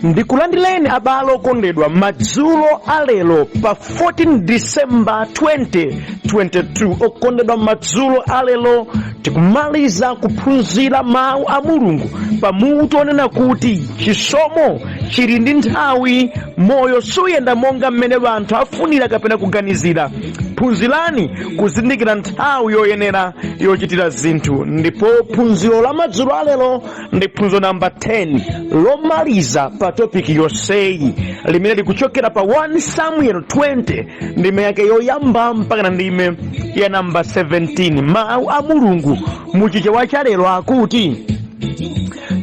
Ndikulandireni abale okondedwa madzulo alero pa 14 December 2022. Okondedwa, madzulo alero tikumaliza kuphunzira mawu a Mulungu pamutu onena kuti chisomo chili ndi nthawi, moyo suyenda monga mmene anthu afunira kapena kuganizira. Phunzirani kuzindikira nthawi yoyenera yochitira zinthu. Ndipo phunziro la madzulo alero ndi phunziro namba 10 lomaliza pa topiki yonseyi, limene likuchokera pa 1 Samuel 20 ndime yake yoyamba mpaka na ndime ya namba 17. Mawu a Mulungu muchichewa cha lero akuti: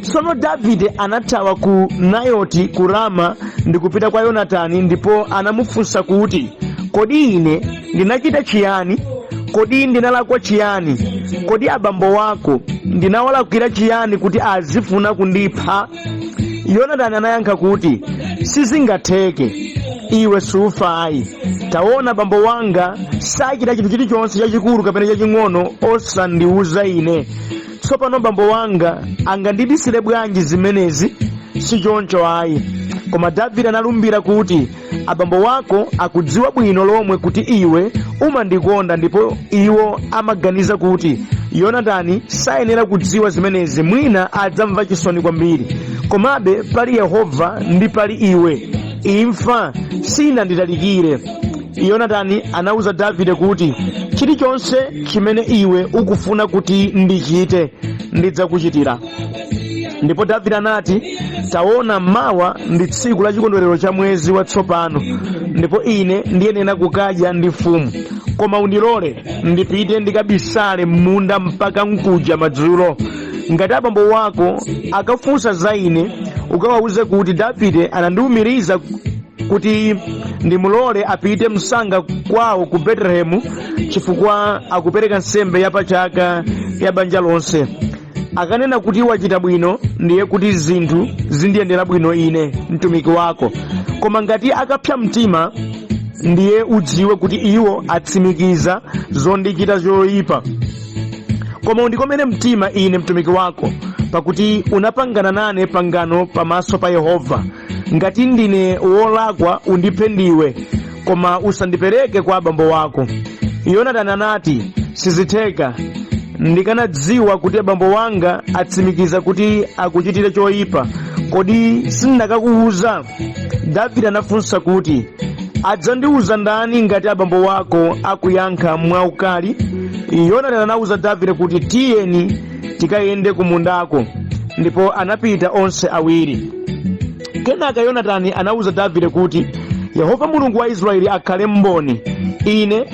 Tsono Davide anathawa ku Nayoti ku Rama ndi kupita kwa Yonatani, ndipo anamufunsa kuti, "Kodi ine ndinachita chiyani? Kodi ndinalakwa chiyani? Kodi abambo wako ndinawalakwira chiyani kuti azifuna kundipha?" Yonatani anayankha kuti, "Sizingatheke, iwe sufa ayi. Taona, bambo wanga sachita chinthu chilichonse chachikulu kapena chaching'ono osandiuza ine. Tsopano bambo wanga angandibisire bwanji zimenezi? Sichoncho ayi." Koma Davide analumbira kuti, "Abambo wako akudziwa bwino lomwe kuti iwe umandikonda, ndipo iwo amaganiza kuti, 'Yonatani sayenera kudziwa zimenezi, mwina adzamva chisoni kwambiri.' Komabe pali Yehova ndi pali iwe, imfa sinanditalikire." Yonatani anawuza Davide kuti, "Chilichonse chimene iwe ukufuna kuti ndichite, ndidzakuchitira." Ndipo Davide anati, "Taona, mawa ndi tsiku la chikondwerero cha mwezi watsopano, ndipo ine ndiyenera kukadya ndi mfumu. Koma undilole ndipite ndikabisale m'munda mpaka mkuja madzulo. Ngati abambo wako akafunsa za ine, ukawawuze kuti, 'Davide anandiwumiriza kuti ndimulole apite msanga kwawo ku Betelehemu chifukwa akupereka nsembe ya pachaka ya banja lonse.' Akanena kuti, 'Wachita bwino,' ndiye kuti zinthu zindiyendera bwino ine mtumiki wako. Koma ngati akapsa mtima, ndiye udziwe kuti iwo atsimikiza zondichita choyipa. Koma undikomere mtima ine mtumiki wako, pakuti unapangana nane pangano pamaso pa Yehova. Ngati ndine wolakwa, undiphe ndiwe, koma usandipereke kwa abambo wako." Yonatani anati, "Sizitheka! Ndikanadziwa kuti abambo wanga atsimikiza kuti akuchitire choyipa, kodi sindinakakuwuza?" Davide anafunsa kuti, "Adzandiwuza ndani ngati abambo wako akuyankha mwaukali?" Yonatani anawuza Davide kuti, "Tiyeni tikayende kumundako." Ndipo anapita onse awiri. Kenaka Yonatani anawuza Davide kuti, "Yehova Mulungu wa Israeli akhale mboni: ine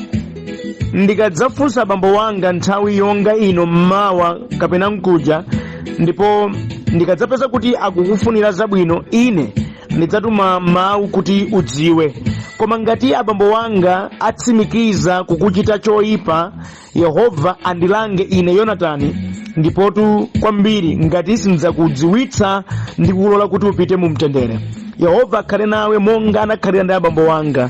ndikadzafunsa abambo wanga nthawi yonga ino mmawa kapena mkuja, ndipo ndikadzapeza kuti akukufunira zabwino, ine ndidzatuma mawu kuti udziwe. Koma ngati abambo wanga atsimikiza kukuchita choyipa, Yehova andilange ine Yonatani, ndipotu kwambiri, ngati sindidzakudziwitsa ndi kukulola kuti upite mu mtendere. Yehova akhale nawe monga anakhalira ndi abambo wanga.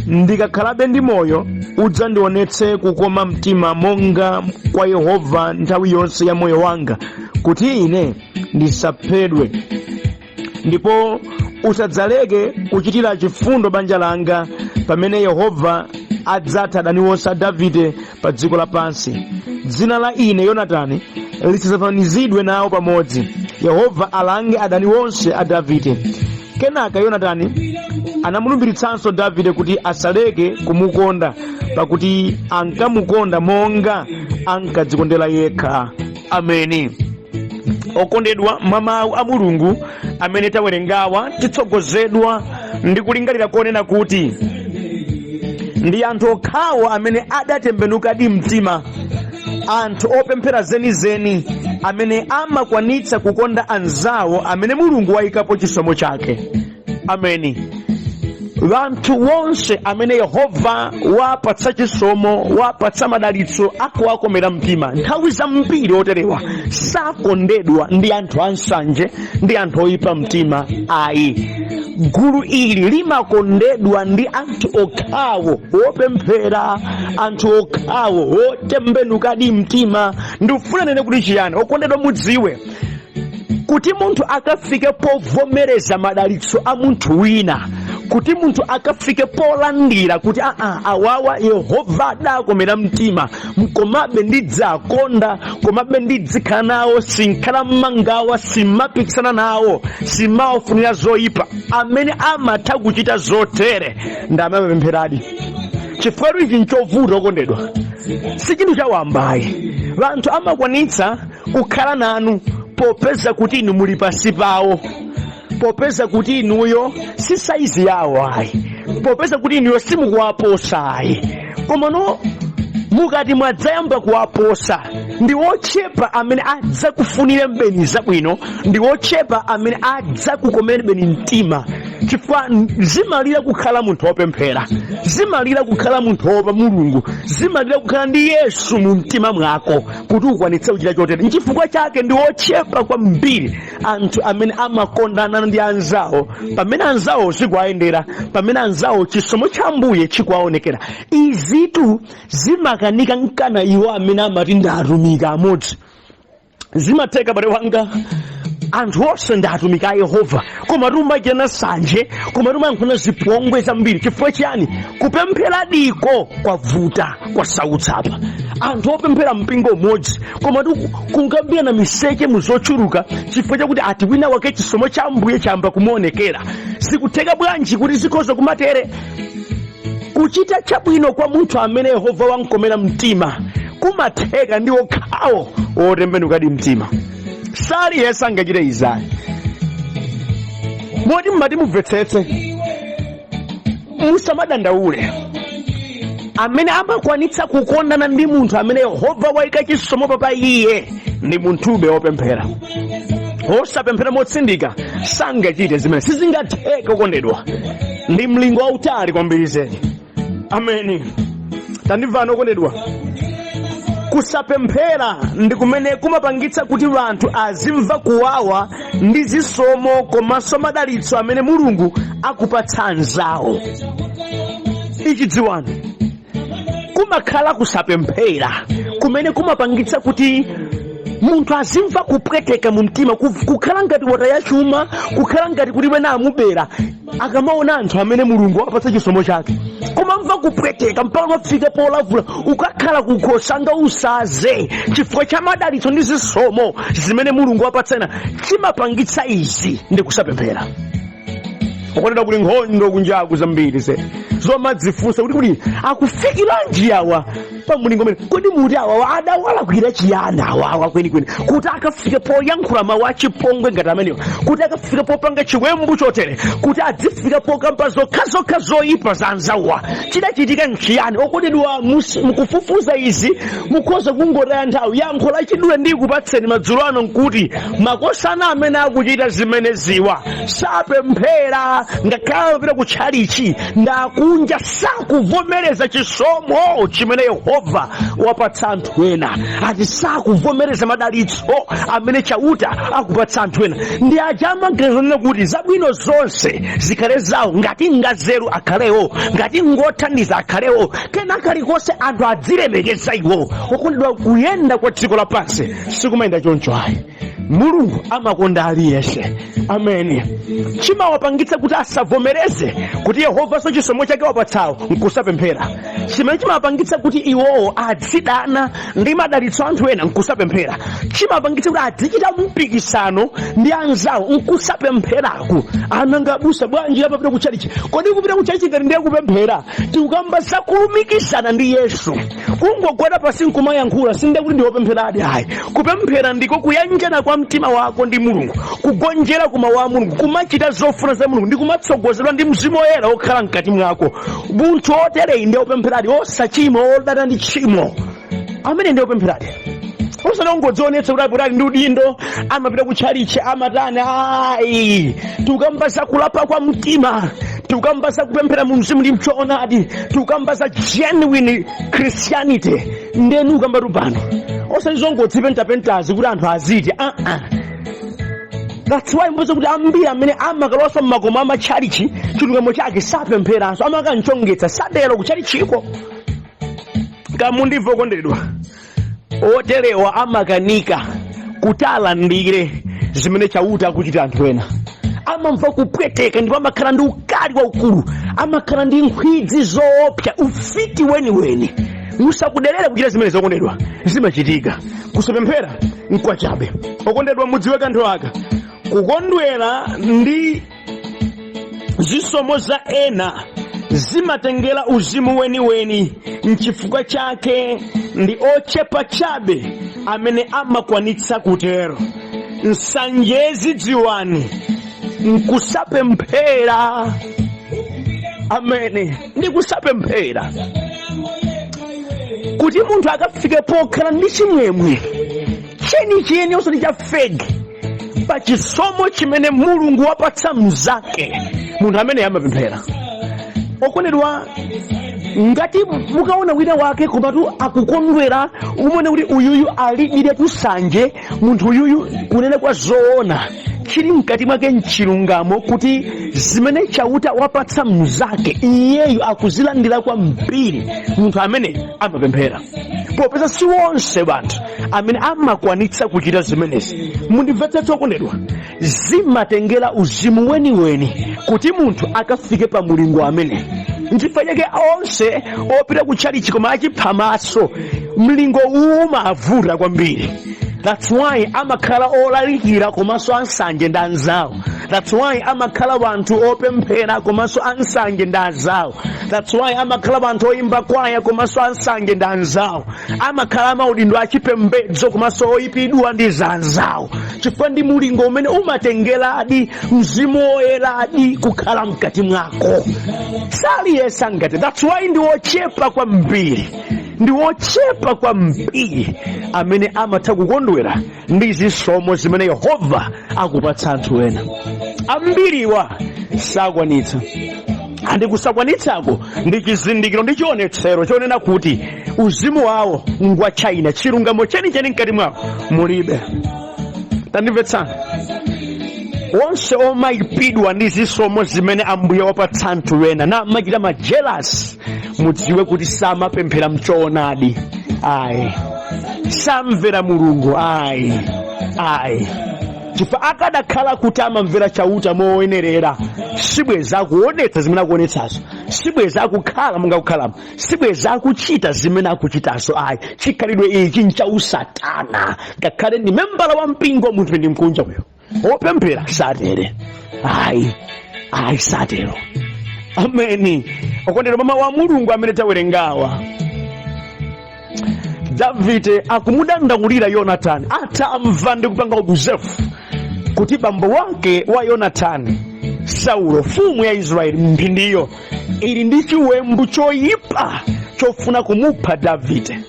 Ndikakhalabe ndi moyo, udzandionetse kukoma mtima monga kwa Yehova nthawi yonse ya moyo wanga, kuti ine ndisaphedwe. Ndipo usadzaleke kuchitira chifundo banja langa pamene Yehova adzatha adani onse a Davide pa dziko lapansi. Dzina la ine Yonatani lisadzafanizidwe nawo pamodzi. Yehova alange adani onse a Davide." Kenaka Yonatani anamulumbiritsanso Davide kuti asaleke kumukonda, pakuti ankamukonda monga ankadzikondera yekha. Ameni. Okondedwa, mwa mawu a Mulungu amene tawerengawa, titsogozedwa ndi kulingalira konena kuti ndi anthu okhawo amene adatembenukadi mtima, anthu opemphera zenizeni, amene amakwanitsa kukonda anzawo amene Mulungu wayikapo chisomo chake. Ameni. Wanthu wonse amene Yehova wapatsa chisomo, wapatsa madalitso, akuwakomera mtima, nthawi zambiri oterewa sakondedwa ndi anthu ansanje ndi anthu oyipa mtima ayi. Gulu ili limakondedwa ndi anthu okhawo wopemphera, anthu okhawo wotembenukadi mtima. Ndikufuna nene kuti chiyani? Okondedwa, mudziwe Kuti munthu akafike povomereza madalitso a munthu wina, kuti munthu akafike polandira kuti aa, awawa Yehova adakomera mtima, komabe ndidzakonda, komabe ndidzikhala nawo, sinkhala mmangawa, simmapikisana nawo, simmawafunira zoyipa, amene amatha kuchita zotere ndi amene amapempheradi. Chifukwa ichi nchovuta, okondedwa, si chinthu chawambayi. Anthu amakwanitsa kukhala nanu popeza kuti inu muli pasi pawo, popeza kuti inuyo si saizi yawo ayi, popeza kuti inuyo simukuwaposa ayi. Komano mukati mwadzayamba kuwaposa, ndi wochepa amene adzakufunire mbeni zabwino, ndi wochepa amene adzakukomere beni mtima, chifukwa zimalira kukhala munthu wopemphera, zimalira kukhala munthu wopa Mulungu, zimalira kukhala ndi Yesu mu mtima mwako kuti ukwanitse kuchita chotere. Nchifukwa chake ndi wochepa kwambiri anthu amene amakondana ndi anzawo pamene anzawo zikuwayendera, pamene anzawo chisomo cha Ambuye chikuwaonekera. Izitu zimakanika mkana iwo amene amati ndi atumiki amodzi. Zimatheka, bale wanga, anthu onse ndi atumiki a Yehova, koma tumachitana sanje, koma tumayankhulana zipongwe zambiri. Chifukwa chiyani? Kupemphera diko kwavuta, kwasautsapa. Anthu opemphera mpingo umodzi, koma kukambirana miseche muzochuluka, chifukwa chakuti ati wina wake chisomo cha Ambuye chayamba kumuonekera. Zikutheka bwanji kuti zikhoza kumatere? Kuchita chabwino kwa munthu amene Yehova wamkomera mtima kumatheka ndi okhawo otembenukadi mtima. Saliyense angachite izayi. Moti mmati mumvetsetse, musamadandaule. Amene amakwanitsa kukondana ndi munthu amene Yehova wayika chisomo pa iye ndi munthube wopemphera. Osapemphera motsindika sangachite zimene, sizingatheke, okondedwa. Ndi mlingo wautali kwambiri zedi. Ameni. Tandimvani, okondedwa, kusapemphera ndi kumene kumapangitsa kuti anthu azimva kuwawa ndi zisomo komanso madalitso amene Mulungu akupatsa anzawo. Ichi dziwani, kumakhala kusapemphera kumene kumapangitsa kuti munthu azimva kupweteka mu mtima, kukhala ngati wataya chuma, kukhala ngati kuti wena amubera akamaona anthu amene Mulungu wapatsa chisomo chake. Kumamva kupweteka mpaka mafika polavula, ukakhala kukhosanga usaze, chifukwa cha madalitso ndi zisomo zimene Mulungu wapatsana. Chimapangitsa izi ndi kusapemphera. Okondedwa, kuli nkhondo kunjaku zambiri ze zomadzifunsa kuti akufikiranji awa pamulingo umene? Kodi muti awawa adawalakwira chiyani awawa kwenikweni kuti akafike poyankhula mawu achipongwe ngati amenewa, kuti akafike popanga chiwembu chotere, kuti adzifika pokamba zokhazokha zoyipa za anzawowa? Chidachitika nchiyani? Okondedwa, mukufufuza izi mukhoza kungotaya nthawi. Yankho lachidule ndikupatseni madzulo ano nkuti makosana amene akuchita zimeneziwa sapemphera. Ngakhale amapita ku tchalichi, ndakunja, sakuvomereza chisomo chimene Yehova wapatsa anthu ena. Ati sakuvomereza madalitso amene Chauta akupatsa anthu ena. Ndi aja amaganiza nena kuti zabwino zonse zikhale zawo, ngati ngazeru akhalewo, ngati ngothandiza akhalewo, kena kalikonse anthu adzilemekeza iwo. Okondedwa, kuyenda kwa dziko lapansi sikumayenda choncho ayi. Mulungu amakonda aliyense. Ameni. Chimawapangitsa kuti asavomereze kuti Yehova so chisomo chake wapatsawo nkusapemphera. Chimene chimawapangitsa kuti iwowo adzidana ndi madalitso anthu ena nkusapemphera. Chimapangitsa kuti adzichita mpikisano ndi anzawo nkusapempheraku. Ananga abusa bwanji amapita kutchalichi? Kodi kupita kutchalichi ngati ndiye kupemphera? Tikukamba zakulumikizana ndi Yesu. Kungogwada pasi nkumayankhula sindiye kuti ndiwopempheradi ayi. Kupemphera ndiko kuyanjana kwa mtima wako ndi Mulungu, kugonjera ku mawu a Mulungu, kumachita zofuna za Mulungu ndi kumatsogozedwa ndi Mzimu Woyera wokhala mkati mwako. Munthu otereyi ndiye wopempheradi, osachimwa, odana ndi tchimo, amene ndiye wopempheradi, osati ongodzionetsa kuti apo ali ndi udindo, amapita kutchalichi, amatani ayi. Tikukamba za kulapa kwa mtima, tikukamba za kupemphera mu mzimu ndi mchoonadi, tikukamba za genuine Christianity. Ndenu ukamba pano, osati zongodzipentapentazi kuti anthu aziti aa. That's why mupeza kuti ambiri amene amakalosa mmakomo amatchalichi, chilungamo chake sapempheranso, amakanchongetsa, sadero kutchalichiko. Kamundimva, okondedwa? Oterewa amakanika kuti alandire zimene Chauta akuchita anthu ena. Amamva kupweteka ndipo amakhala ndi ukali waukulu, amakhala ndi nkhwidzi zoopsa, ufiti weniweni. Musakuderere kuchita zimene, zokondedwa, zimachitika. Kusapemphera nkwachabe. Okondedwa, mudziwe kanthu aka: kukondwera ndi zisomo za ena zimatengera uzimu weniweni. Nchifukwa chake ndi ochepa chabe amene amakwanitsa kutero. Nsanjezi, dziwani, nkusapemphera. Amene ndi kusapemphera kuti munthu akafike pokhala ndi chimwemwe chenicheni, osati cha fake, pa chisomo chimene Mulungu wapatsa mnzake, munthu amene amapemphera. Okondedwa, ngati mukaona wina wake komatu akukondwera, umone kuti uyuyu alibiretu nsanje. Munthu uyuyu, kunena kwa zoona, chili mkati mwake mchilungamo, kuti zimene Chauta wapatsa mnzake iyeyu akuzilandira kwambiri, munthu amene amapemphera. Popeza si wonse banthu amene amakwanitsa kuchita zimenezi. Mundimvetsetse, okondedwa, zimatengera uzimu weniweni kuti munthu akafike pa mulingo amene. Nchifukwa chake onse opita kutchalichi koma achiphamaso, mlingo uwu umavuta kwambiri. That's why amakhala olalikira komanso ansanje ndi anzawo. That's why amakhala wanthu opemphera komanso ansanje ndi anzawo. That's why amakhala wanthu oyimba kwaya komanso ansanje ndi anzawo. Amakhala amaudindo achipembedzo komanso oyipidwa ndi zanzawo, chifukwa ndi mulingo umene umatengeradi Mzimu Woyeradi kukhala mkati mwako. Saliyesa ngati. That's why ndi wochepa kwambiri, ndi wochepa kwambiri amene amatha kukondwera ndi zisomo zimene Yehova akupatsa anthu ena. Ambiriwa sakwanitsa, andi kusakwanitsako ndi chizindikiro ndi chionetsero chonena kuti uzimu wawo ngwa China, chilungamo chenicheni mkati mwawo mulibe. Tandimvetsani, onse omayipidwa ndi zisomo zimene Ambuye wapatsa anthu ena namachita ma jealous, mudziwe kuti samapemphera mchoonadi ayi, samvera Mulungu ayi, ayi, chifukwa akadakhala kuti amamvera Chauta moyenerera, sibweza akuonetsa zimene akuonetsazo, sibweza akukhala monga kukhalamo, sibweza akuchita zimene akuchitazo ayi. Chikhalidwe ichi nchausatana. Ngakhale ndi membala wa mpingo, munthu ndi mkunja uyo. Wopemphera satere ayi, ayi, satero. Ameni. Okondedwa, mama wa Mulungu amene tawerengawa, Davide akumudandaulira Yonatani atamva ndi kupanga observe kuti bambo wake wa Yonatani, Saulo, mfumu ya Israeli mphindiyo, ili ndi chiwembu choyipa chofuna kumupha Davide.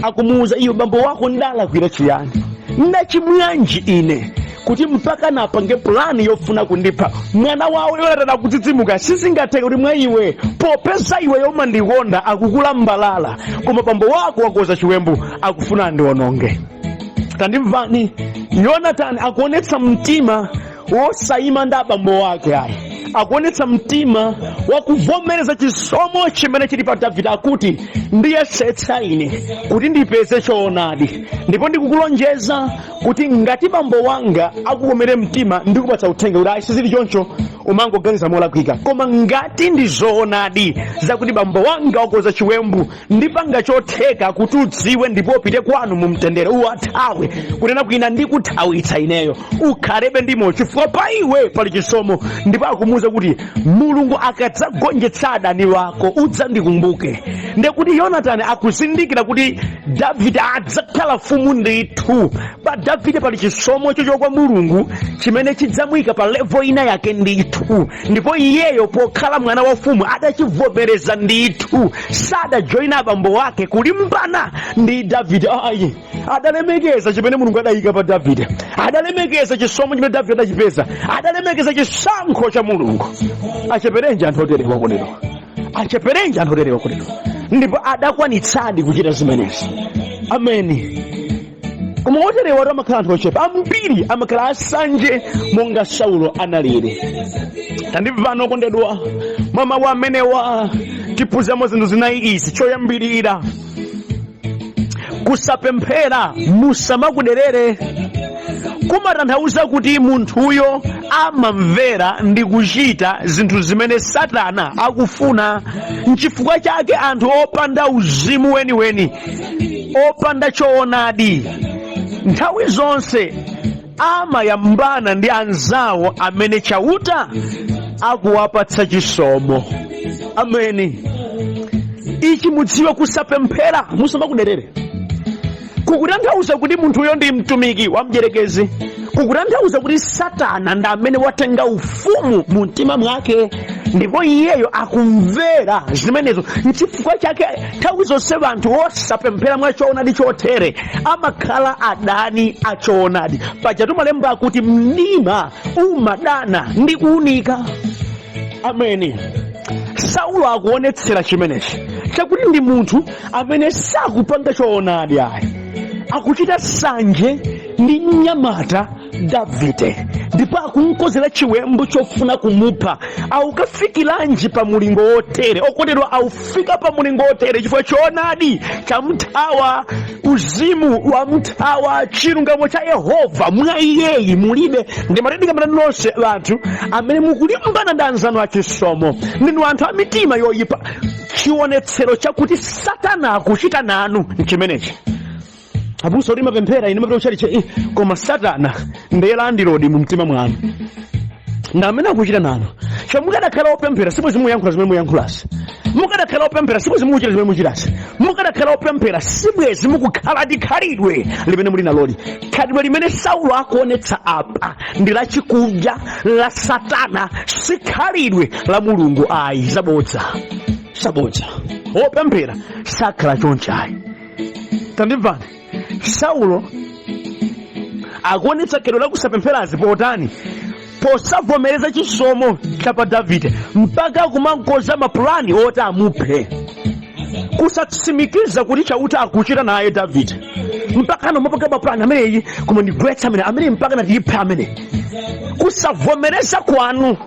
Akumuwuza iyo, "Bambo wako ndalakwira chiyani? Ndachimwanji ine kuti mpaka napange pulani yofuna kundipha?" Mwana wawo Yonatani akudzidzimuka. "Sizingatheke kuti mwa iwe, popeza iwe yomandikonda akukulambalala, koma bambo wako wakoza chiwembu, akufuna andiononge." Tandimvani, Yonatani akuonetsa mtima wosayima ndi abambo wake ayi, akuonetsa mtima wakuvomereza chisomo chimene chili pa Davide. Akuti, "Ndiyesetsa ine kuti ndipeze choonadi, ndipo ndikukulonjeza kuti ngati bambo wanga akukomere mtima, ndikupatsa uthenga kuti ayi, sizili choncho, umangoganiza molakwika. Koma ngati ndi zoonadi zakuti bambo wanga wakoza chiwembu, ndipanga chotheka kuti udziwe ndipo upite kwanu mu mtendere, uwathawe. Kunena kwina, ndikuthawitsa ineyo, ukhalebe ndi moyo, chifukwa pa iwe pali chisomo." Ndipo akumuwuza kuti, "Mulungu akadzagonjetsa adani wako, udzandikumbuke." Ndekuti Yonatani akuzindikira kuti Davide adzakhala mfumu ndithu. Pa Davide pali chisomo chochoka kwa Mulungu chimene chidzamuyika pa level ina yake ndithu, ndipo iyeyo pokhala mwana wa mfumu adachivomereza ndithu. Sadajoyina abambo wake kulimbana ndi Davide ayi, adalemekeza chimene Mulungu adayika pa Davide, adalemekeza chisomo chimene Davide adachipeza, adalemekeza chisankho cha Mulungu. Acheperenji anthu oterewa, okondedwa, acheperenji anthu oterewa, okondedwa. Ndipo adakwanitsadi kuchita zimenezi. Ameni. Koma oterewa amakhala anthu ochepa, ambiri amakhala asanje monga Saulo analili. Tandimvani, okondedwa, mwa mawu amenewa tiphunziramo zinthu zinayi izi. Choyambirira, kusapemphera musamakuderere. Kumatanthauza kuti munthuyo amamvera ndi kuchita zinthu zimene Satana akufuna. Nchifukwa chake anthu opanda uzimu weniweni, opanda choonadi, nthawi zonse amayambana ndi anzawo amene Chauta akuwapatsa chisomo. Ameni. Ichi mudziwe, kusapemphera musamakuderere kukutanthauza kuti munthuyo ndi mtumiki wa mdyerekezi, kukutanthauza kuti Satana ndi amene watenga ufumu mu mtima mwake ndipo iyeyo akumvera zimenezo. Nchifukwa chake nthawi zonse anthu osapemphera mwa choonadi chotere amakhala adani a choonadi. Paja malemba akuti mdima umadana ndi kuunika. Ameni. Saulo akuonetsera chimenechi chakuti ndi munthu amene sakupanga choonadi ayi, akuchita sanje ndi mnyamata Davide ndipo akumkonzera chiwembu chofuna kumupha. Aukafikiranji pa mulingo wotere? Okondedwa, aufika pa mulingo wotere chifukwa choonadi chamthawa, uzimu wamthawa, chilungamo cha Yehova mwa iyeyi mulibe. Ndimatendeka nonse anthu amene mukulimbana ndi anzanu achisomo, ndinu anthu a mitima yoyipa. Chionetsero chakuti Satana akuchita nanu nchimenechi. Abusa, kuti mapemphera, ine mapita kutchalitchi, koma Satana ndiye landlord mu mtima mwanu, ndi amene akuchita nanu. Cho mukadakhala opemphera sibwezi muyankhula zimene muyankhulasi, mukadakhala opemphera sibwezi mukuchita zimene muchitasi, mukadakhala opemphera sibwezi mukukhala ndi khalidwe limene muli naloli. Khalidwe limene Saulo akuonetsa apa ndi lachikunja, la Satana, si khalidwe la Mulungu ayi. Zabodza, zabodza. Opemphera sakhala chonchayi. Tandimvani, Saulo akuonetsa khalidwe lakusapempherazi potani? Posavomereza chisomo cha pa Davide, mpaka kumankoza mapulani oti amuphe, kusatsimikiza kuti Chauta akuchita naye Davide, mpaka nomapanga mapulani ameneyi, koma ndigwetsa amene amene, mpaka natiyiphe amene. Kusavomereza kwanu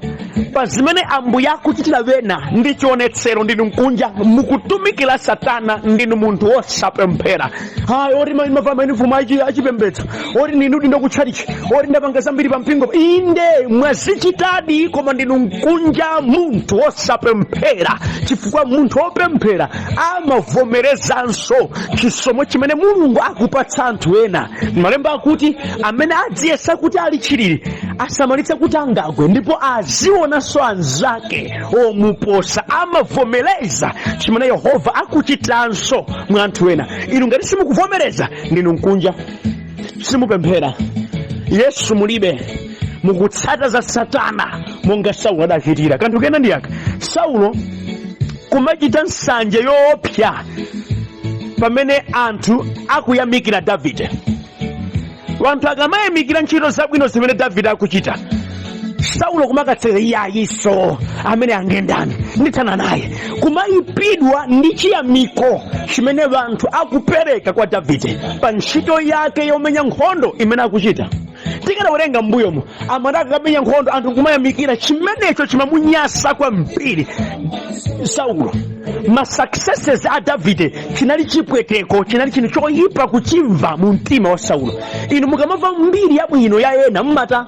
pa zimene Ambuye akuchitira wena ndi chionetsero ndinu mkunja, mukutumikira Satana, ndinu munthu wosapemphera. Ayi, oti mavala mayunifomu achipembedzo, oti ndinu udindo kutchalichi, oti ndapanga zambiri pa mpingo. Inde, mwazichitadi, koma ndinu mkunja, munthu wosapemphera, chifukwa munthu wopemphera amavomerezanso chisomo chimene Mulungu akupatsa anthu ena. Malemba akuti amene adziyesa kuti ali chilili asamalitse kuti angagwe, ndipo azionanso anzake omuposa. Amavomereza chimene Yehova akuchitanso mwa anthu ena. Inu ngati simukuvomereza, ndinu mkunja, simupemphera, Yesu mulibe, mukutsata za Satana monga Saulo adachitira. Kanthu kena ndi aka: Saulo kumachita nsanje yoopsa pamene anthu akuyamikira Davide. Anthu akamayamikira ntchito zabwino zimene Davide akuchita, Saulo kumakatseka, iyayiso amene angendani ndithana naye, kumayipidwa ndi chiyamiko chimene anthu akupereka kwa Davide pa ntchito yake yomenya nkhondo imene akuchita. Tikadawerenga m'mbuyomo, amati akamenya nkhondo anthu kumayamikira, chimenecho chimamunyasa kwambiri Saulo. Ma successes a Davide chinali chipweteko, chinali chinthu choyipa kuchimva mu mtima wa Saulo. Inu mukamamva mbiri yabwino ya ena mmata,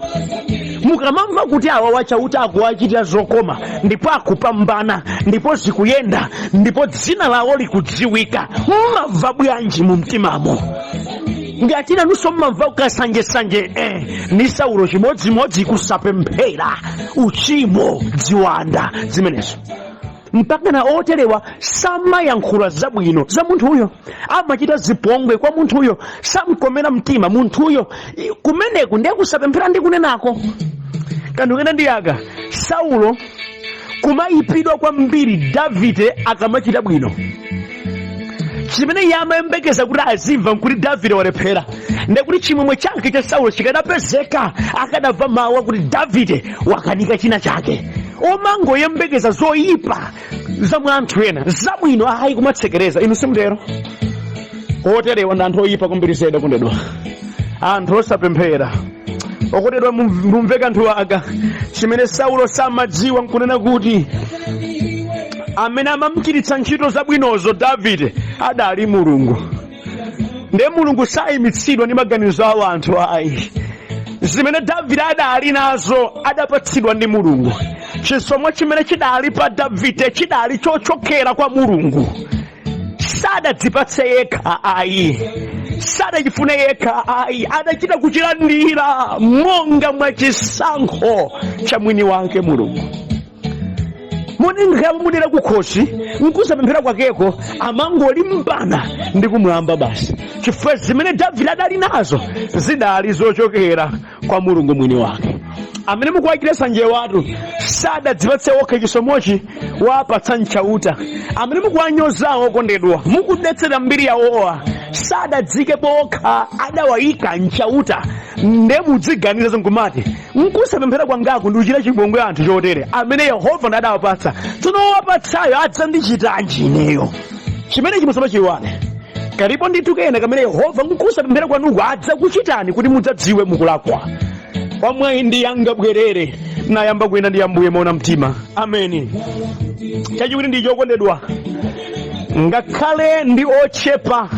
mukamamva kuti awa wachauta akuwachitira zokoma ndipo akupambana ndipo zikuyenda ndipo dzina lawo likudziwika, mmamva bwanji mu mtimamo? Ngati nanunso mmamva kasanjesanje, ni Saulo chimodzimodzi. Kusapemphera, uchimo, ziwanda zimenezo. Mpaka na oterewa samayankhula zabwino za munthuyo, amachita zipongwe kwa munthuyo, samkomera mtima munthuyo. Kumeneku ndiye kusapemphera ndi kunenako. Kanthu kena ndi aka: Saulo kumayipidwa kwambiri Davide akamachita bwino. Chimene iye amayembekeza kuti azimva nkuti Davide walephera, ndekuti chimwemwe chake cha Saulo chikadapezeka akadamva mawu akuti Davide wakanika china chake. Omangoyembekeza zoyipa za mwa anthu ena, zabwino ayi, kumatsekereza. Inu simutero. Oterewa ndi anthu oyipa kwambiri zedi, okondedwa, anthu osapemphera. Okondedwa, mumve kanthu aka. Chimene Saulo samadziwa nkunena kuti amene amamchititsa ntchito zabwinozo Davide adali Mulungu. Ndiye Mulungu sayimitsidwa ndi maganizo awo anthu ayi. Zimene Davide adali nazo adapatsidwa ndi Mulungu. Chisomo chimene chidali pa Davide chidali chochokera kwa Mulungu. Sadadzipatse yekha ayi, sadachifune yekha ayi, adachita kuchilandira monga mwa chisankho cha mwini wake Mulungu. Monenga mudera kukhosi nkusapemphera kwakeko, amangolimbana ndi kumwamba basi, chifukwa zimene Davide adali nazo zidali zochokera kwa Mulungu mwini wake. Amene mukuwachita sanje watu sadadzipatse okha chisomochi, wapatsa nchauta. Amene mukuwanyozawo, okondedwa, mukudetsera mbiri yawowa, sadadzike pokha, adawayika nchauta. Nde mudziganiza nkumati, nkusapemphera kwangaku ndikuchita chipongwe anthu chotere amene Yehova ndadawapatsa, tsono wapatsayo adzandichitanji ineyo? Chimene chimusamachiwane kalipo ndithu kena kamene Yehova nkusapemphera kwanuku adzakuchitani kuti mudzadziwe mukulakwa. Wamwayi ndi angabwerere nayamba kuyenda ndi Ambuye moona mtima. Ameni. Chachiwiri ndi chokondedwa, ngakhale ndi ochepa,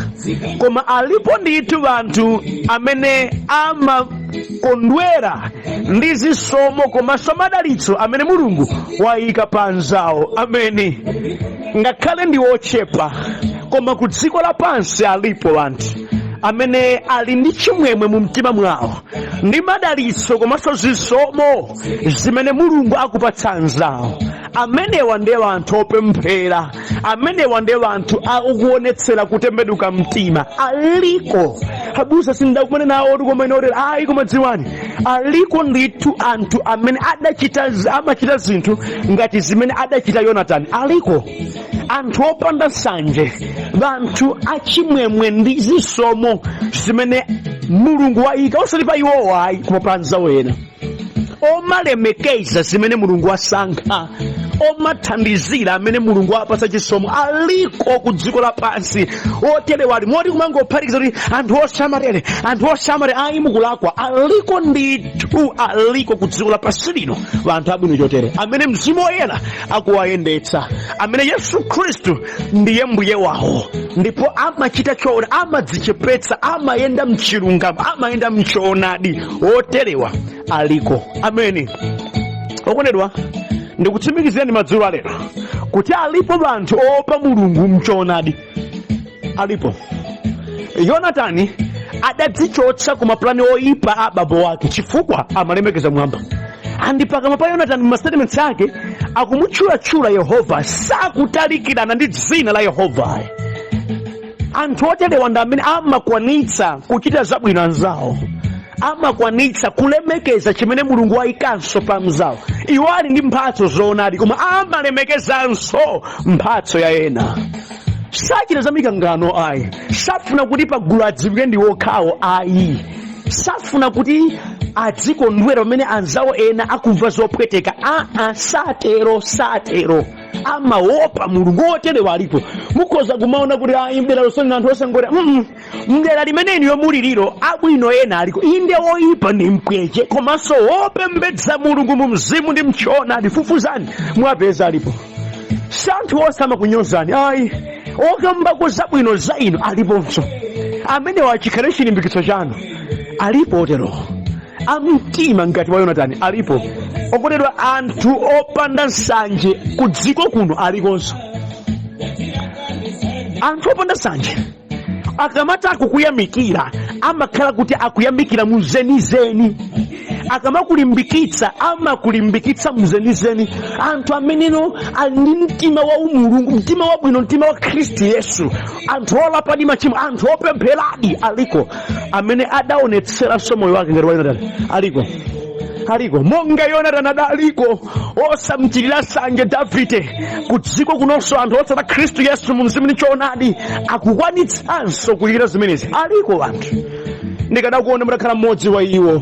koma alipo ndithu anthu amene amakondwera ndi zisomo komanso madalitso amene Mulungu wayika pa anzawo. Ameni. Ngakhale ndi ochepa, koma ku dziko lapansi alipo anthu amene ali ndi chimwemwe mu mtima mwawo ndi madalitso komanso zisomo zimene Mulungu akupatsa anzawo. Amenewa ndiye anthu opemphera, amenewa ndiye anthu akuonetsera kutembenuka mtima. Aliko, abusa, sindakumane nawo koma ine otera ayi, koma dziwani, aliko ndithu anthu amene adachita, amachita zinthu ngati zimene adachita Yonatani. Aliko anthu opanda nsanje, anthu achimwemwe ndi zisomo zimene Mulungu wayika osati pa iwowo ayi, koma pa anzawo ena, omalemekeza zimene Mulungu wasankha, omathandizira amene Mulungu wapatsa chisomo. Aliko ku dziko lapansi oterewa ali moti kumangophatikiza kuti anthu osamatere, anthu osamatere, ayi, mukulakwa. Aliko ndithu, aliko ku dziko lapansi lino anthu abwino chotere amene Mzimu Woyera akuwayendetsa, amene Yesu Khristu ndiye mbuye wawo, ndipo amachita choona, amadzichepetsa, amayenda mchilungamo, amayenda mchoonadi. Oterewa aliko. Ameni. Okondedwa, ndikutsimikizirani madzulo alero kuti alipo anthu oopa Mulungu mchoonadi, alipo. Yonatani adadzichotsa ku mapulani oyipa a abambo wake chifukwa amalemekeza mwamba. Andi pakamwa pa Yonatani, ma statements ake akumutchulatchula Yehova, sakutalikirana ndi dzina la Yehova. Anthu oterewa ndi amene amakwanitsa kuchita zabwino anzawo, amakwanitsa kulemekeza chimene Mulungu wayikanso pa mzawo. Iwo ali ndi mphatso zoonadi, koma amalemekezanso mphatso ya ena. Sachita za mikangano ayi, safuna kuti pagulu adziwike ndi wokhawo ayi, safuna kuti adzikondwera pamene anzawo ena akumva zopweteka. Aa, satero, satero, amaopa Mulungu. Oterewa alipo. Mukhoza kumaona kuti ayi, mdera losonena anthu osangoti mdera limene inuyo muliliro abwino ena aliko. Inde, oyipa ndi mpweche, komanso opembedza Mulungu mu mzimu ndi mchoonadi, fufuzani mwapeza alipo. Si anthu onse amakunyozani ayi, okambako zabwino za inu aliponso. Amenewa achikhale chilimbikitso chanu. Alipo otero amtima ngati wa Yonatani, alipo. Okondedwa, anthu opanda nsanje ku dziko kuno alikonso. Anthu opanda nsanje akamati akukuyamikira, amakhala kuti akuyamikira muzenizeni. Akamakulimbikitsa, amakulimbikitsa mzenizeni. Anthu ameneno ali ndi mtima wa umulungu, mtima wabwino, mtima wa Khristu Yesu, anthu olapadi machimo, anthu opempheradi aliko, amene adaonetseranso moyo wake ngati wa Yonatani. Aliko, aliko monga Yonatani adaliko osamchitira nsanje Davide. Ku dziko kunonso anthu otsata Khristu Yesu mu mzimu ndi choonadi akukwanitsanso kuchita zimenezi. Aliko anthu. Ndikadakuona mutakhala mmodzi wa iwo,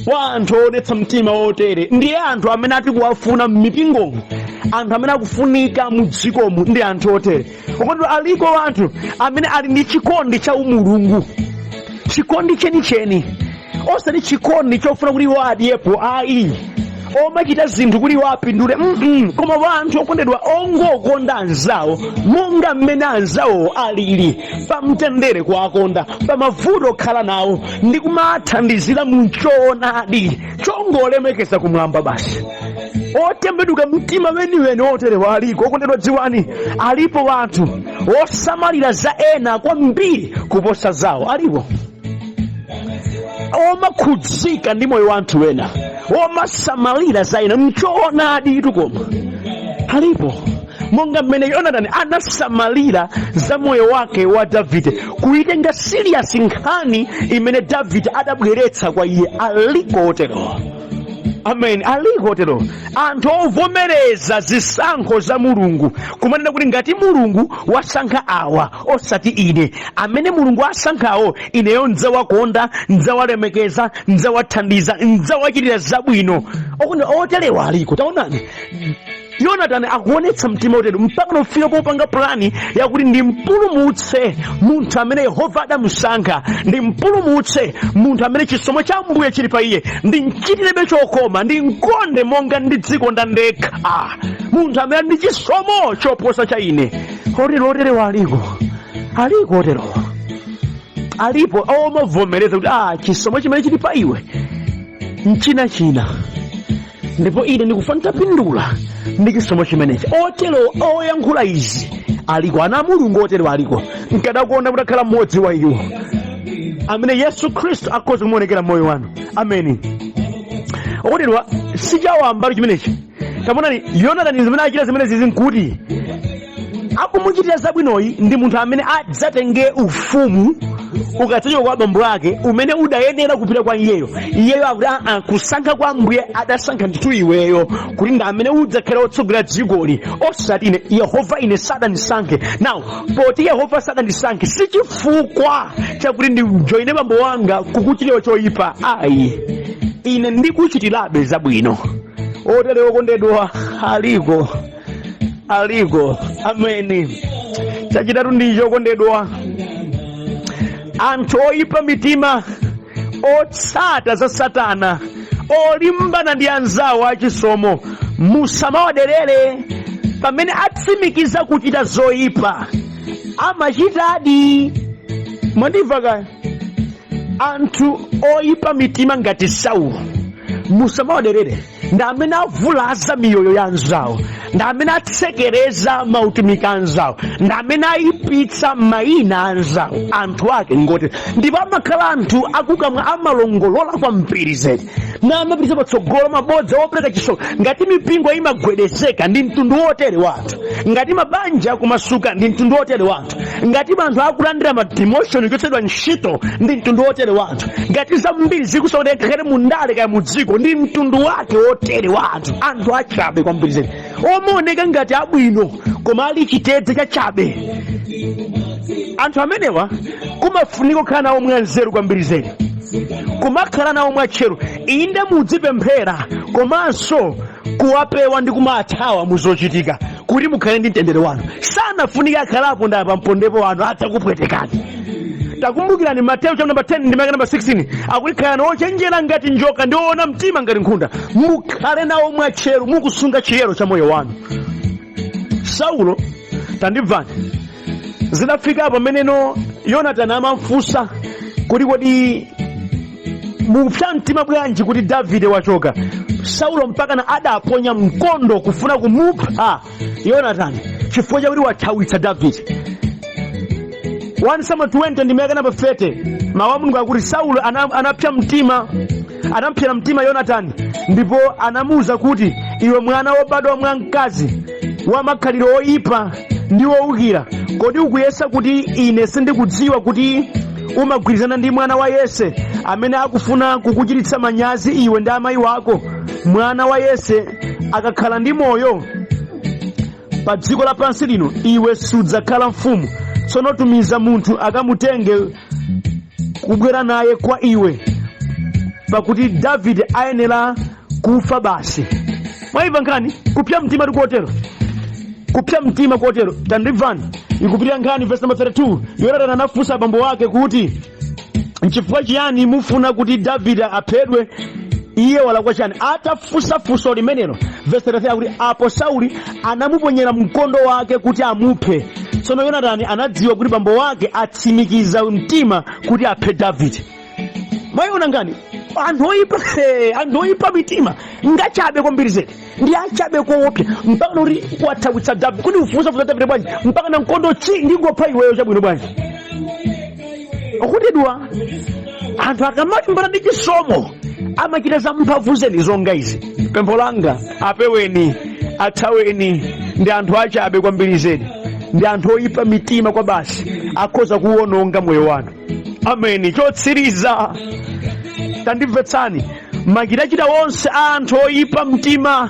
wa anthu oonetsa mtima otere. Ndiye anthu amene atikuwafuna m'mipingomu, anthu amene akufunika mu dzikomu ndi anthu otere. Okondedwa, aliko anthu amene ali ndi chikondi cha umulungu, chikondi chenicheni, osati chikondi chofuna kuti iwo adyepo ayi. Omachita zinthu kuti iwo apindule, Koma wanthu okondedwa ongokonda anzawo monga mmene anzawo alili, pamtendere kuwakonda, pamavuto okhala nawo ndi kumathandizira muchoonadi chongolemekeza kumwamba basi. Otembenuka mtima weniweni oterewa aliko. Okondedwa, dziwani, alipo wanthu osamalira za ena kwambiri kuposa zawo. Alipo omakhudzika ndi moyo wa anthu ena, omasamalira za ena mchoonadi itu. Koma alipo monga mmene Yonatani anasamalira za moyo wake wa Davide, kuitenga serious nkhani imene Davide adabweretsa kwa iye. Aliko otero. Amen. Aliko otero, anthu ovomereza zisankho za Mulungu, kumanena kuti ngati Mulungu wasankha awa osati ine, amene Mulungu asankhawo ineyo ndidzawakonda, ndidzawalemekeza, ndidzawathandiza, ndidzawachitira zabwino. Oterewa aliko. Taonani, Yonatani akuonetsa mtima otero mpaka nofika popanga pulani yakuti ndimpulumutse munthu amene Yehova adamusankha, ndimpulumutse munthu amene chisomo cha Ambuye chili pa iye, ndimchitirebe chokoma, ndimkonde monga ndidzikonda ndekha, munthu amene ali ndi chisomo choposa cha ine. Otero, oterewa aliko, aliko oterowa, alipo omavomereza kuti chisomo chimene chili pa iwe mchinachina, ndipo ine ndikufuna nditapindula ndi chisomo chimenechi. Otero oyankhula izi aliko. Ana a Mulungu otero aliko. Nkadakonda mutakhala mmodzi wa iwo amene Yesu Khristu akhoza kumuonekera mmoyo wanu. Ameni. Okondedwa, sichawamba chimenechi. Tamonani Yonatani zimene achita zimene zizi, nkuti akumuchitira zabwinoyi ndi munthu amene adzatenge ufumu ukadzachoka kwa abambo ake umene udayenera kupita kwa iyeyo. Iyeyo akuti, aa, kusankha kwa Ambuye adasankha ndithu iweyo kuti ndi amene udzakhala wotsogolera dzikoli, osati ine. Yehova ine sadandisankhe. Now poti Yehova sadandisankhe, si chifukwa chakuti ndijoine bambo wanga kukuchitira choyipa ayi, ine ndikuchitirabe zabwino. Otere, okondedwa, aliko, aliko. Ameni. Chachitatu ndicho, okondedwa, anthu oyipa mitima, otsata za Satana, olimbana ndi anzawo achisomo, musamawaderere. Pamene atsimikiza kuchita zoyipa, amachitadi. Mwandimva kaya? Anthu oyipa mitima ngati Saulo, musamawaderere. Ndi amene avulaza miyoyo ya anzawo, ndi amene atsekereza mautumiki anzawo, ndi amene ayipitsa mayina anzawo. Anthu ake ngoti, ndipo amakhala anthu akukamwa, amalongolola kwambiri zedi, namapititsa patsogolo mabodza opereka chisoni. Ngati mipingo imagwedezeka, ndi mtundu wotere wa anthu. Ngati mabanja akumasuka, ndi mtundu wotere wa anthu. Ngati anthu akulandira ma demotion, kuchotsedwa ntchito, ndi mtundu wotere wa anthu. Ngati zambiri zikusokonekera ngakhale mundale kaya mudziko, ndi mtundu wake wotere wa anthu. Anthu achabe kwambiri zedi, omaoneka ngati abwino koma ali chitedze cha chabe. Anthu amenewa kumafunika kukhala nawo mwanzeru kwambiri zedi, kumakhala nawo mwatcheru. Inde, mudzipemphera komanso kuwapewa ndi kumathawa muzochitika kuti mukhale ndi mtendere wanu. Sanafunike akhalapo ndi pampondepo wanu, adzakupwetekani. Takumbukirani Mateyu chapter number 10 ndi number 16, akuti khalani ochenjera ngati njoka ndi oona mtima ngati nkhunda. Mukhale nawo mwatcheru, mukusunga chiyero cha moyo wanu. Saulo, tandimvani, zidafika pameneno Yonatani amamfunsa kuti, kodi mupsa mtima bwanji kuti Davide wachoka? Saulo mpakana adaponya mkondo kufuna kumupha Yonatani chifukwa chakuti wathawitsa Davide. 1 Samuel 20 ndi ndime namba 30, mawu a Mulungu akuti Saulo anapsa mtima, anampsera mtima Yonatani ndipo anamuwuza kuti, iwe mwana wobadwa mwa mkazi wa makhalidwe oyipa ndi wowukira, kodi ukuyesa kuti ine sindikudziwa kuti umagwirizana ndi mwana wa Yese amene akufuna kukuchititsa manyazi iwe ndi amayi wako? Mwana wa Yese akakhala ndi moyo pa dziko lapansi lino, iwe sudzakhala mfumu. Tsono tumiza munthu akamutenge kubwera naye kwa iwe, pakuti Davide ayenera kufa basi. Mwayimva nkhani? Kupsa mtima kotero, kupsa mtima kotero. Tandimvani, ikupitira nkhani verse number 32. Yonatani anafunsa abambo ake kuti, nchifukwa chiyani mufuna kuti Davide aphedwe? Iye walakwa chani? Atafunsa funso limenelo, verse 33 akuti apo Sauli anamuponyera mkondo wake kuti amuphe. Tsono Yonatani anadziwa kuti bambo wake atsimikiza mtima kuti aphe Davide. Mwayiona ngani? Anthu oyipa, anthu oyipa mitima ngachabe kwambiri zedi, ndi achabe koopsa, mpaka kuti wathawitsa Davide. Kuti ufunsafunsa Davide bwanji mpaka na mkondo chi ndingopha iweyo? Chabwino bwanji? Okondedwa, anthu akamalimbana ndi chisomo amachita za mphamvu zedi zonga izi. Pempho langa, apeweni, athaweni. Ndi anthu achabe kwambiri zedi, ndi anthu oyipa mitima kwa basi, akhoza kuwononga moyo wanu. Ameni. Chotsiriza, tandimvetsani, machitachita onse a anthu oyipa mtima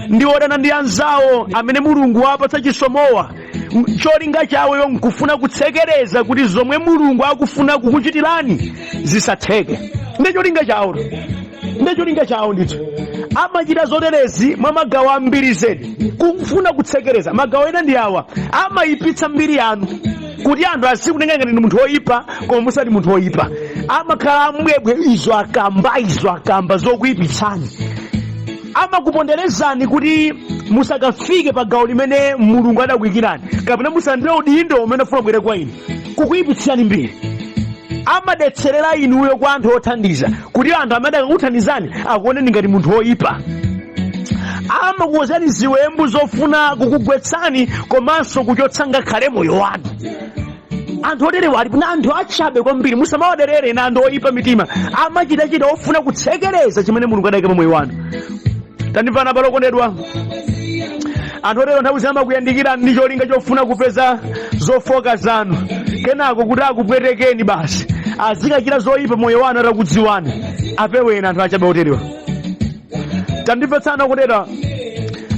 ndi odana ndi anzawo amene Mulungu wapatsa chisomowa, cholinga chawoyo nkufuna kutsekereza kuti zomwe Mulungu akufuna kukuchitirani zisatheke. Ndi cholinga chawo, ndi cholinga chawo ndithu. Amachita zoterezi mwa magawo ambiri zedi, kufuna kutsekereza. Magawo ena ndi awa: amayipitsa mbiri yanu kuti anthu azikutenga ngati ndi munthu woyipa, koma musati munthu woyipa. Amakhala ambwebwe, izo akamba, izo akamba zokuyipitsani. Amakuponderezani kuti musakafike pa gawo limene Mulungu adakuyikirani, kapena musalandire udindo umene ufuna kubwera kwa inu, kukuyipitsirani mbiri. Amadetserera inuyo kwa anthu othandiza, kuti anthu amene akakuthandizani akuoneni ngati munthu woyipa. Amakuwuzani ziwembu zofuna kukugwetsani komanso kuchotsa ngakhale moyo wanu. Anthu oterewa alipo na anthu achabe kwambiri, musamawaderere. Na anthu oyipa mitima amachitachita ofuna kutsekereza chimene Mulungu adayika pa moyo wanu. Tandimvani abale okondedwa, anthu otero nthawi zina amakuyandikira ndi cholinga chofuna kupeza zofoka zanu, kenako kuti akupwetekeni basi, azikachita zoyipa moyo wanu atakudziwani. Apeweni anthu achabe oterewa. Tandimvetsani okondedwa,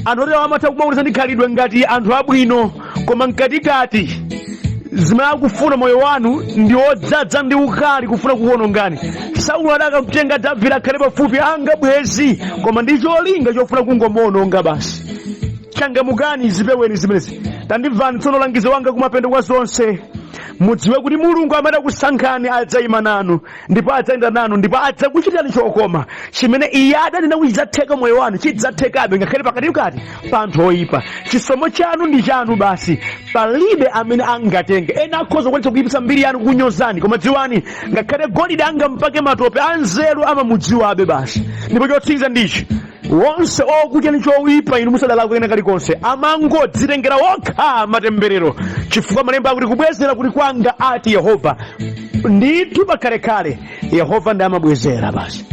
anthu oterewa amatha kumaonetsa ndi khalidwe ngati anthu abwino, koma mkatikati zimene akufuna moyo wanu ndi odzadza ndi ukali, kufuna kukuwonongani. Saulo adakamtenga Davide akhale pafupi anga bwezi, koma ndi cholinga chofuna kungomuwononga basi. Changamukani, zipeweni zimenezi. Tandimvani tsono langizo wanga kumapeto kwa zonse: mudziwe kuti Mulungu amene akusankhani adzayima nanu, ndipo adzayenda nanu, ndipo adzakuchitirani chokoma. Chimene iye adanena kuti chidzatheka moyo wanu chidzathekabe, ngakhale pakatikati pa anthu oyipa. Chisomo chanu ndi chanu basi, palibe amene angatenge. Ena akhoza kukwanitsa kuyipitsa mbiri yanu, kukunyozani, koma dziwani, ngakhale golide angampake matope, anzeru amamudziwabe basi. Ndipo chotsiriza ndichi: wonse okuchitani choyipa inu musadalakwe kena kalikonse amangodzitengera okha matemberero, chifukwa malemba akuti, "Kubwezera kuli kwanga, ati Yehova." Ndithu pakalekale Yehova ndi amabwezera basi.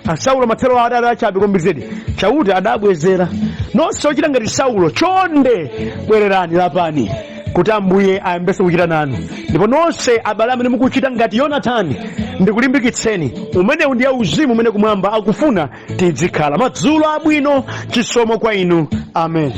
Asaulo mathero adali achabe kwambiri zedi, Chauta adabwezera. Nonse ochita ngati Saulo, chonde bwererani, lapani kuti Ambuye ayambenso kuchita nanu. Ndipo nonse abale amene mukuchita ngati Yonatani, ndikulimbikitseni, umenewu ndiye uzimu umene kumwamba akufuna tidzikhala. Madzulo abwino, chisomo kwa inu. Amen.